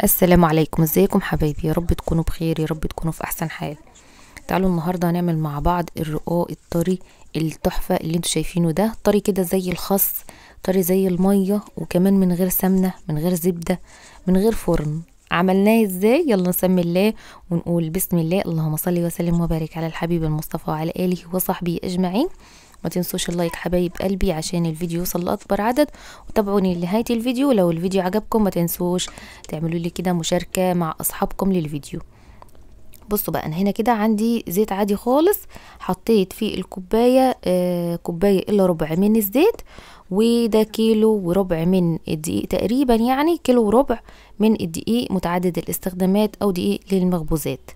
السلام عليكم، ازيكم حبايبي؟ يا رب تكونوا بخير، يا رب تكونوا في احسن حال. تعالوا النهارده هنعمل مع بعض الرقاق الطري التحفة اللي انتوا شايفينه ده، طري كده زي الخس، طري زي المية، وكمان من غير سمنه، من غير زبدة، من غير فرن. عملناه ازاي؟ يلا نسمي الله ونقول بسم الله، اللهم صل وسلم وبارك على الحبيب المصطفى وعلى اله وصحبه اجمعين. ما تنسوش ال like حبايب قلبي عشان الفيديو يوصل لاكبر عدد، وتابعوني لنهاية الفيديو. لو الفيديو عجبكم ما تنسوش تعملوا لي كده مشاركة مع اصحابكم للفيديو. بصوا بقى، انا هنا كده عندي زيت عادي خالص، حطيت في الكوباية كوباية الا ربع من الزيت، وده كيلو وربع من الدقيق تقريبا، يعني كيلو وربع من الدقيق متعدد الاستخدامات او دقيق للمخبوزات.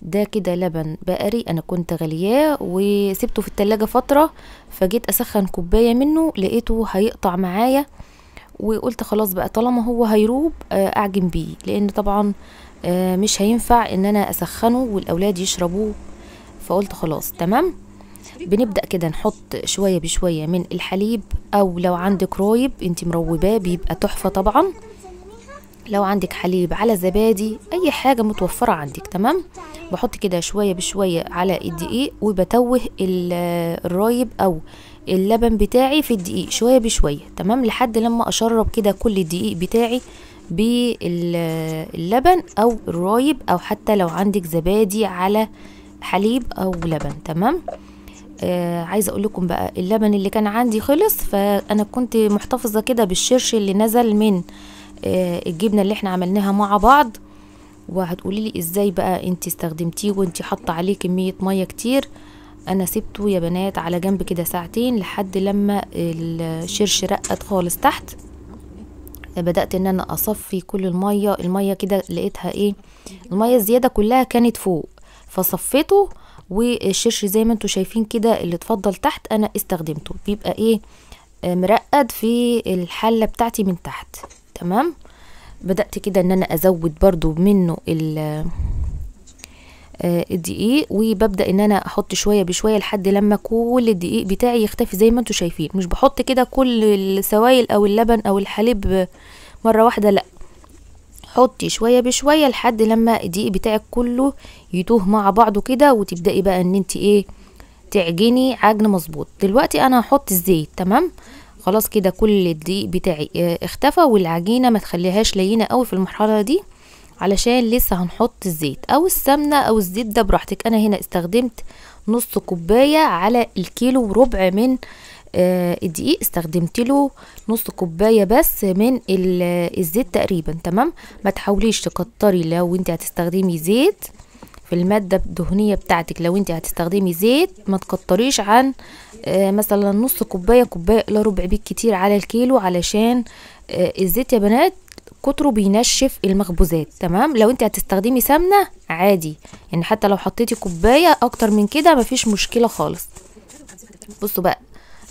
ده كده لبن بقري انا كنت غلياه وسبته في التلاجة فترة، فجيت اسخن كوباية منه لقيته هيقطع معايا، وقلت خلاص بقى طالما هو هيروب اعجن بيه، لان طبعا مش هينفع ان انا اسخنه والاولاد يشربوه، فقلت خلاص تمام. بنبدأ كده نحط شوية بشوية من الحليب، او لو عندك رايب انت مروباه بيبقى تحفة طبعا، لو عندك حليب على زبادي اي حاجة متوفرة عندك تمام. بحط كده شوية بشوية على الدقيق، وبتوه الرايب او اللبن بتاعي في الدقيق شوية بشوية تمام، لحد لما اشرب كده كل الدقيق بتاعي باللبن او الرايب، او حتى لو عندك زبادي على حليب او لبن تمام. عايزه اقول لكم بقى اللبن اللي كان عندي خلص، فانا كنت محتفظة كده بالشرش اللي نزل من الجبنة اللي احنا عملناها مع بعض. وهتقولي لي ازاي بقى انت استخدمتيه وانت حاطه عليه كمية مية كتير؟ انا سبته يا بنات على جنب كده ساعتين لحد لما الشرش رقت خالص تحت. بدات ان انا اصفي كل المية كده، لقيتها ايه، المية الزيادة كلها كانت فوق، فصفيته، والشرش زي ما انتوا شايفين كده اللي اتفضل تحت انا استخدمته، بيبقى ايه مرقد في الحلة بتاعتي من تحت تمام. بدأت كده ان انا ازود برضو منه الدقيق، وببدأ ان انا احط شوية بشوية لحد لما كل الدقيق بتاعي يختفي زي ما انتوا شايفين. مش بحط كده كل السوائل او اللبن او الحليب مرة واحدة، لا، حطي شوية بشوية لحد لما الدقيق بتاعك كله يتوه مع بعضه كده، وتبدأي بقى ان انت ايه تعجني عجن مظبوط. دلوقتي انا هحط الزيت تمام. خلاص كده كل الدقيق بتاعي اختفى، والعجينه ما تخليهاش لينه قوي في المرحلة دي علشان لسه هنحط الزيت او السمنة او الزيت ده براحتك. انا هنا استخدمت نص كوباية على الكيلو وربع من الدقيق، استخدمت له نص كوباية بس من الزيت تقريبا تمام. ما تحاوليش تكتري لو انت هتستخدمي زيت في المادة الدهنية بتاعتك، لو انت هتستخدمي زيت ما تكتريش عن مثلا نص كوباية، كوباية الا ربع بالكتير على الكيلو، علشان الزيت يا بنات كتره بينشف المخبوزات تمام. لو انت هتستخدمي سمنه عادي، يعني حتى لو حطيتي كوباية اكتر من كده مفيش مشكلة خالص. بصوا بقى،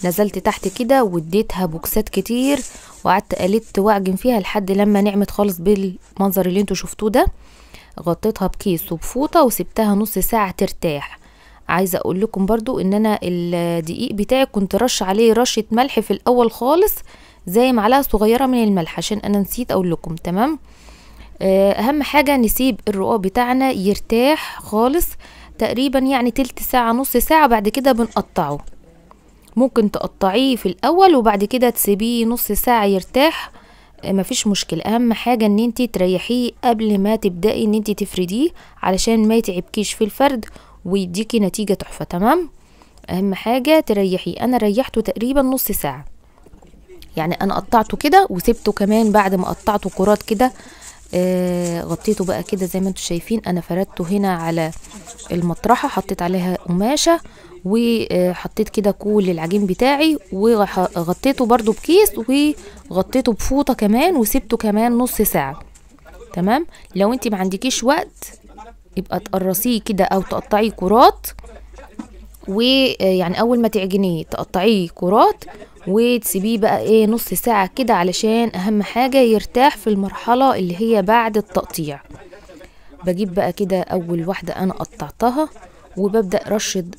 نزلت تحت كده واديتها بوكسات كتير، وقعدت قلبت واعجن فيها لحد لما نعمت خالص بالمنظر اللي انتوا شفتوه ده. غطيتها بكيس وبفوطه وسبتها نص ساعة ترتاح. عايزه اقول لكم برضو ان انا الدقيق بتاعي كنت رش عليه رشه ملح في الاول خالص، زي معلقه صغيرة من الملح، عشان انا نسيت اقول لكم تمام. اهم حاجة نسيب الرقاق بتاعنا يرتاح خالص تقريبا يعني تلت ساعة نص ساعة، بعد كده بنقطعه. ممكن تقطعيه في الاول وبعد كده تسيبيه نص ساعة يرتاح، مفيش مشكلة. اهم حاجة ان انتي تريحيه قبل ما تبدأي ان انتي تفرديه علشان ما يتعبكيش في الفرد ويديكي نتيجة تحفة تمام. اهم حاجة تريحيه. انا ريحته تقريبا نص ساعة، يعني انا قطعته كده وسبته كمان بعد ما قطعته كرات كده، غطيته بقى كده زي ما انتم شايفين. انا فردته هنا على المطرحة، حطيت عليها قماشة وحطيت كده كل العجين بتاعي، وغطيته برضو بكيس وغطيته بفوطة كمان، وسبته كمان نص ساعة تمام. لو انت ما عندكيش وقت يبقى تقرصيه كده او تقطعيه كرات، ويعني اول ما تعجنيه تقطعيه كرات وتسيبيه بقى ايه نص ساعة كده، علشان اهم حاجة يرتاح في المرحلة اللي هي بعد التقطيع. بجيب بقى كده اول واحدة انا قطعتها، وببدأ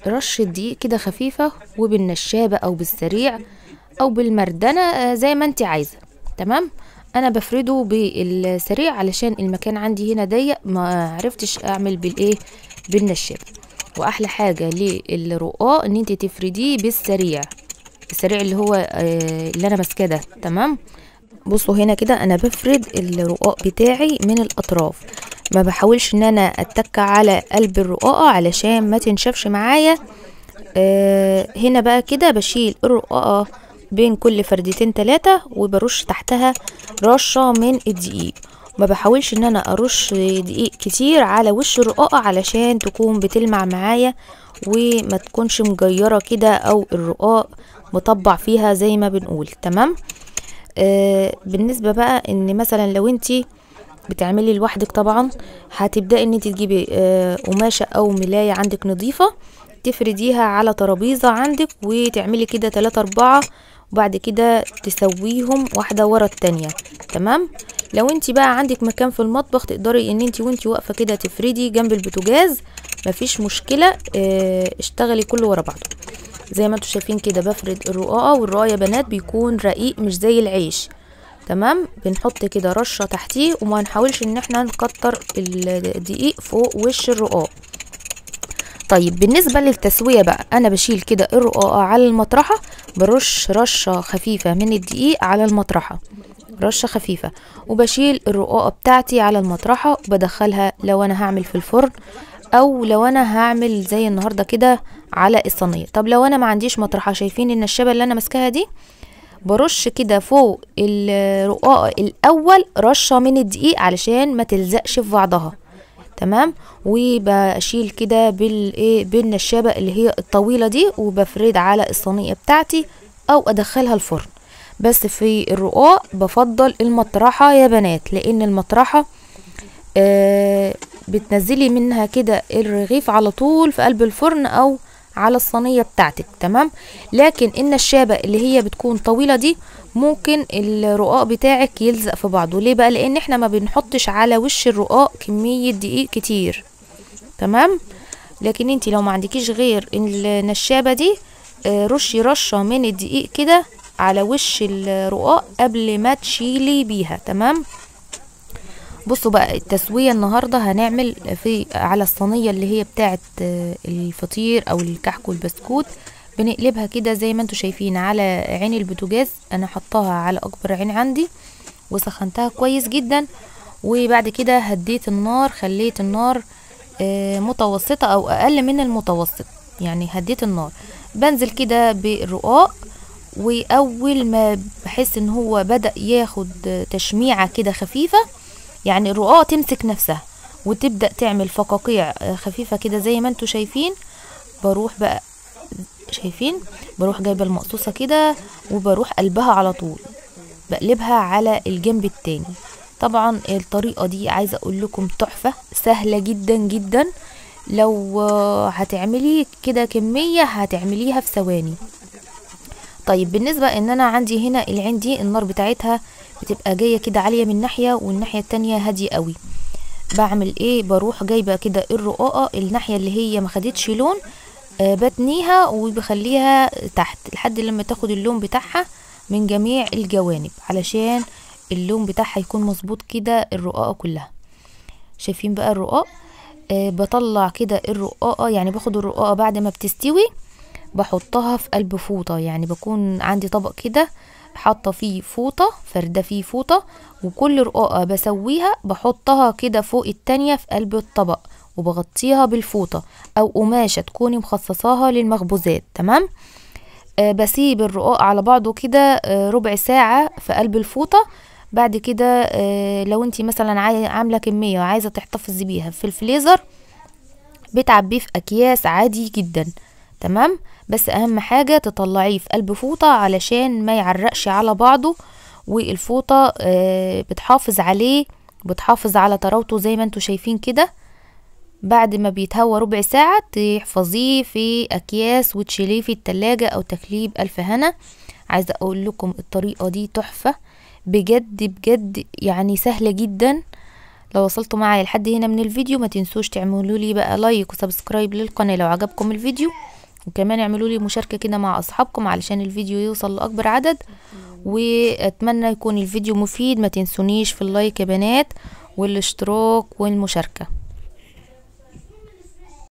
رشة دقيق كده خفيفة، وبالنشابة او بالسريع او بالمردنة زي ما انت عايزة تمام. انا بفرده بالسريع علشان المكان عندي هنا ضيق، ما عرفتش اعمل بالايه بالنشابه. واحلى حاجة للرقاق ان انت تفرديه بالسريع، السريع اللي هو اللي انا ماسكاه ده. تمام. بصوا هنا كده انا بفرد الرقاق بتاعي من الاطراف، ما بحاولش ان انا اتك على قلب الرقاقه علشان ما تنشفش معايا. هنا بقى كده بشيل الرقاقه بين كل فردتين 3 وبرش تحتها رشه من الدقيق. ما بحاولش ان انا ارش دقيق كتير على وش الرقاقه علشان تكون بتلمع معايا وما تكونش مجيره كده او الرقاق مطبع فيها زي ما بنقول. تمام. بالنسبة بقى ان مثلا لو انتي بتعملي لوحدك طبعا هتبداي ان انت تجيبي قماشة او ملايه عندك نظيفة، تفرديها على ترابيزة عندك وتعملي كده 3 4، وبعد كده تسويهم واحدة ورا التانية. تمام. لو انت بقى عندك مكان في المطبخ تقدري ان انت وانت واقفة كده تفردي جنب البوتاجاز، مفيش مشكلة. اشتغلي كله ورا بعضه زي ما انتوا شايفين كده. بفرد الرقاقه، والرقاق يا بنات بيكون رقيق مش زي العيش. تمام. بنحط كده رشه تحتيه وما نحاولش ان احنا نكتر الدقيق فوق وش الرقاق. طيب بالنسبة للتسويه بقى، انا بشيل كده الرقاقه على المطرحه، برش رشه خفيفة من الدقيق على المطرحه، رشه خفيفة، وبشيل الرقاقه بتاعتي على المطرحه وبدخلها لو انا هعمل في الفرن او لو انا هعمل زي النهارده كده على الصينية. طب لو انا ما عنديش مطرحه، شايفين النشابه اللي انا ماسكاها دي، برش كده فوق الرقاقه الاول رشه من الدقيق علشان ما تلزقش في بعضها. تمام. وبشيل كده بالايه بالنشابه اللي هي الطويلة دي وبفرد على الصينية بتاعتي او ادخلها الفرن. بس في الرقاق بفضل المطرحه يا بنات، لان المطرحه بتنزلي منها كده الرغيف على طول في قلب الفرن او على الصينية بتاعتك. تمام. لكن النشابه اللي هي بتكون طويلة دي ممكن الرقاق بتاعك يلزق في بعضه. ليه بقى؟ لان احنا ما بنحطش على وش الرقاق كمية دقيق كتير. تمام. لكن انتي لو ما عندكيش غير النشابه دي، رشي رشه من الدقيق كده على وش الرقاق قبل ما تشيلي بيها. تمام. بصوا بقى التسوية النهارده هنعمل في على الصينية اللي هي بتاعه الفطير او الكحك والبسكوت، بنقلبها كده زي ما انتوا شايفين على عين البوتاجاز. انا حطاها على اكبر عين عندي وسخنتها كويس جدا، وبعد كده هديت النار، خليت النار متوسطه او اقل من المتوسط، يعني هديت النار. بنزل كده بالرقاق، واول ما بحس ان هو بدأ ياخد تشميعه كده خفيفة، يعني الرقاق تمسك نفسها وتبدأ تعمل فقاقيع خفيفة كده زي ما انتوا شايفين، بروح بقى شايفين بروح جايبة المقصوصة كده وبروح قلبها على طول، بقلبها على الجنب التاني. طبعا الطريقة دي عايزة اقول لكم تحفة، سهلة جدا جدا. لو هتعملي كده كمية هتعمليها في ثواني. طيب بالنسبة ان انا عندي هنا العين دي النار بتاعتها بتبقى جاية كده عالية من ناحية والناحية التانية هادية قوي. بعمل ايه؟ بروح جايبة كده الرقاقة الناحية اللي هي ما خدتش لون، بتنيها وبخليها تحت لحد لما تاخد اللون بتاعها من جميع الجوانب، علشان اللون بتاعها يكون مظبوط كده الرقاقة كلها. شايفين بقى الرقاق؟ بطلع كده الرقاقة، يعني باخد الرقاقة بعد ما بتستوي بحطها في قلب فوطة، يعني بكون عندي طبق كده حاطه فيه فوطة، فردة فيه فوطة، وكل رقاقة بسويها بحطها كده فوق التانية في قلب الطبق وبغطيها بالفوطة او قماشة تكوني مخصصاها للمخبوزات. تمام. بسيب الرقاق على بعضه كده ربع ساعة في قلب الفوطة. بعد كده لو انتي مثلا عاملة كمية وعايزة تحتفظي بيها في الفريزر بتعبيه في اكياس عادي جدا. تمام. بس اهم حاجة تطلعيه في قلب فوطة علشان ما يعرقش على بعضه، والفوطة بتحافظ عليه، بتحافظ على طراوته زي ما انتوا شايفين كده. بعد ما بيتهوى ربع ساعة تحفظيه في اكياس وتشيليه في التلاجة او تاكليه بألف هنا. عايزة اقول لكم الطريقة دي تحفة بجد بجد، يعني سهلة جدا. لو وصلتوا معايا لحد هنا من الفيديو ما تنسوش تعملوا لي بقى like و subscribe للقناة لو عجبكم الفيديو، وكمان اعملوا لي مشاركة كده مع اصحابكم علشان الفيديو يوصل لاكبر عدد. واتمنى يكون الفيديو مفيد. ما تنسونيش في ال like يا بنات، والاشتراك والمشاركة.